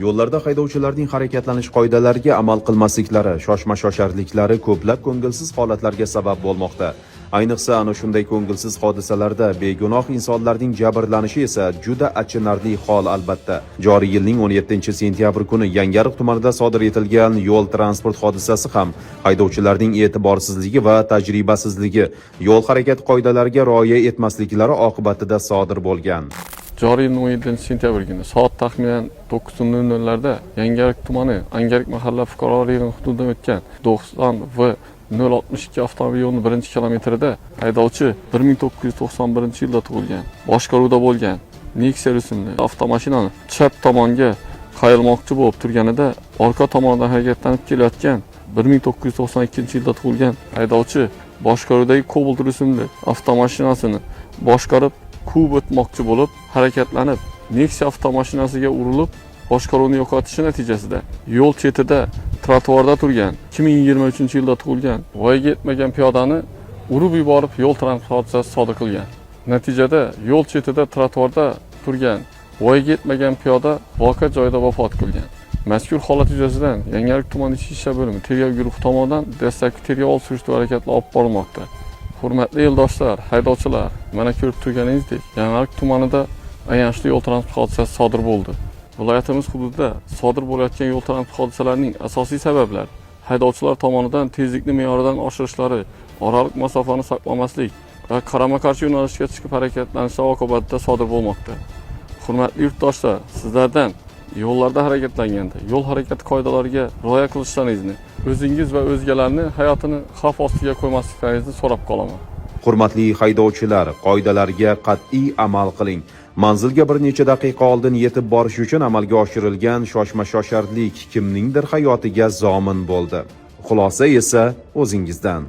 Yo'llarda haydovchilarning harakatlanish qoidalariga amal qilmasliklari, shoshma-shosharliklari ko'plab ko'ngilsiz holatlarga sabab bo'lmoqda. Ayniqsa, ana shunday ko'ngilsiz hodisalarda begunoh insonlarning jabrlanishi esa juda achinarli hol albatta. Joriy yilning 17-sentyabr kuni Yangiariq tumanida sodir etilgan yo'l transport hodisasi ham haydovchilarning e'tiborsizligi va tajribasizligi, yo'l harakati qoidalariga rioya etmasliklari oqibatida sodir bo'lgan. Joriy yilning 17 sentyabr kuni soat taxminan 9:00 larda Yangiariq tumani Angariq mahalla fuqarolar yig'ini hududidan o'tgan 90 V 062 avtomobil yo'lining birinchi kilometrida haydovchi 1991 yilda tug'ilgan, boshqaruvda bo'lgan Nexia rusumli avtomashinani chap tomonga qayrilmoqchi bo'lib turganida orqa tomondan harakatlanib kelayotgan 1992 yilda tug'ilgan haydovchi boshqaruvdagi Cobalt rusumli avtomashinasini boshqarib quvib o'tmoqchi bo'lib harakatlanib, Nexia avtomashinasiga urilib, boshqaruvni yo'qotishi natijasida yo'l chetida trotuarda turgan 2023 yilda tug'ilgan, voyaga yetmagan piyodani urib yuborib, yo'l transport hodisasi sodir qilgan. Natijada yo'l chetida trotuarda turgan, voyaga yetmagan piyoda voqea joyida vafot qilgan. Mazkur holat yuzasidan Yangiariq tuman ichki ishlar bo'limi tergov guruhi tomonidan dastlabki tergov surishtiruv harakatlari olib borilmoqda. Hurmatli yo'ldoshlar, haydovchilar, mana ko'rib turganingizdek, Yangiariq tumanida ayanchli yo'l transport hodisasi sodir bo'ldi. Viloyatimiz hududida sodir bo'layotgan yo'l transport hodisalarining asosiy sabablari haydovchilar tomonidan tezlikni me'yoridan oshirishlari, oraliq masofani saqlamaslik va qarama qarshi yo'nalishga chiqib harakatlanishlar oqibatida sodir bo'lmoqda. Hurmatli yurtdoshlar, sizlardan yo'llarda harakatlanganda yo'l harakati qoidalariga rioya qilishlaringizni, o'zingiz va o'zgalarni hayotini xavf ostiga qo'ymasliklaringizni so'rab qolaman. Hurmatli haydovchilar, qoidalarga qat'iy amal qiling. Manzilga bir necha daqiqa oldin yetib borish uchun amalga oshirilgan shoshma-shosharlik kimningdir hayotiga zomin bo'ldi. Xulosa esa o'zingizdan.